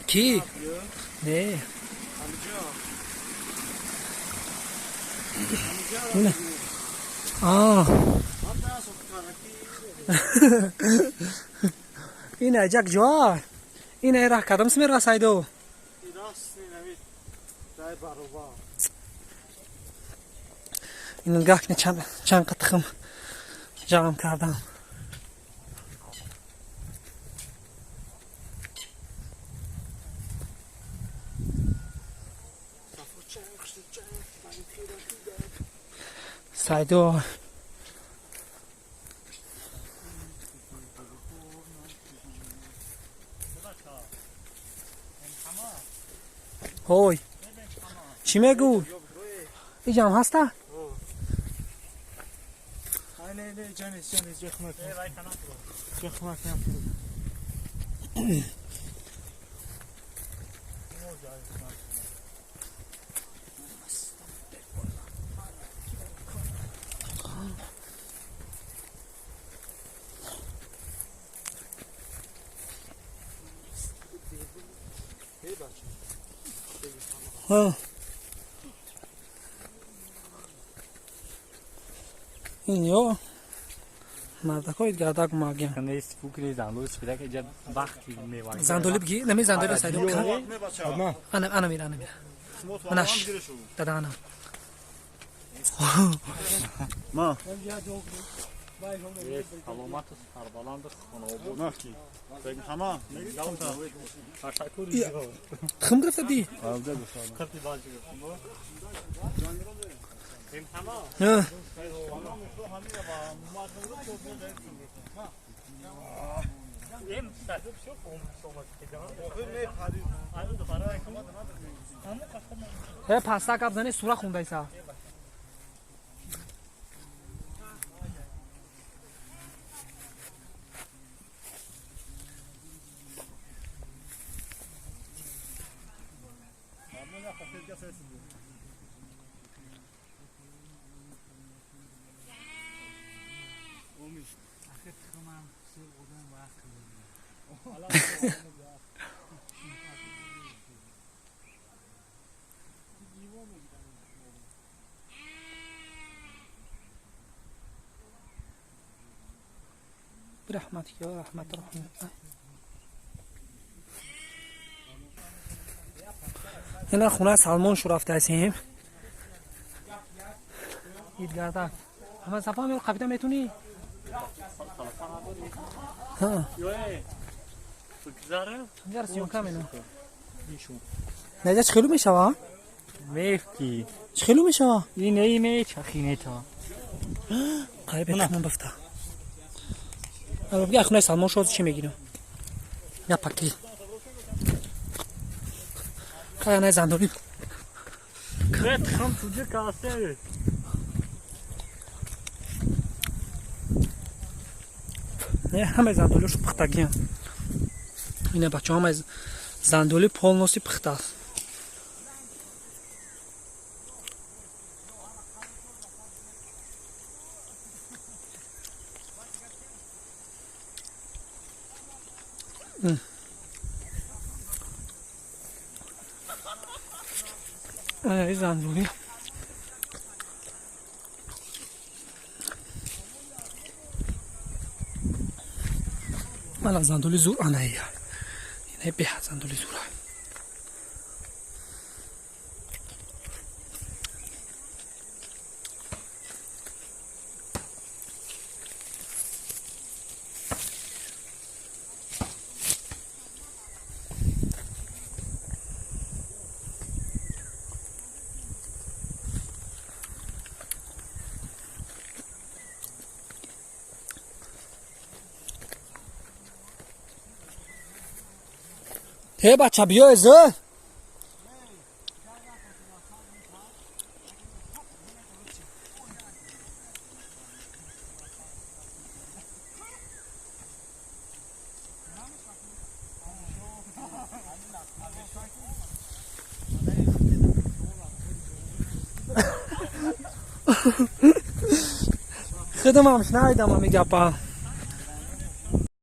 Ки? Не. Ин аҷак ҷо. Ин ай раҳ кадам смера сайдо. Ин гаҳ чанд тухм ҷамъ кардам. Сайдо. Ҳой. Чӣ мегӯ? Иҷам ҳаста? Ин ё мардакои гардак магям. Зандоли бигӣ, нами зандоли сайдо кар. Ана ана мира, ана мира. Анаш. Дада ана. Ма. Саломат сарбаланд хонобод. Наки. Ҳама. Ташаккур. Тухм гирифта ди? Паста гап зане сура хундайса. برحمتك يا رحمة الرحمن. اینا خونه سلمان شو رفته هستیم. ایدگردک. اما صفا میل قبیده میتونی؟ ها. اینجا سیون کم اینو. نه چه خیلی میشه وا؟ میفتی. چه خیلی میشه وا؟ اینه اینه چه خینه تا. قریب تمام بفته. بگه خونه سلمان شو چی میگیرم؟ یا پاکی. کای نه زندوری. خم توجه کاسه. نه همه زندولیشو پختگی. اینه بچه همه زندولی полностью پخته است. زندولی مالا زندولی زور آنایه اینه به زندولی زور. ای بچه بیا ازه خودم هم شنیدم همی گپا.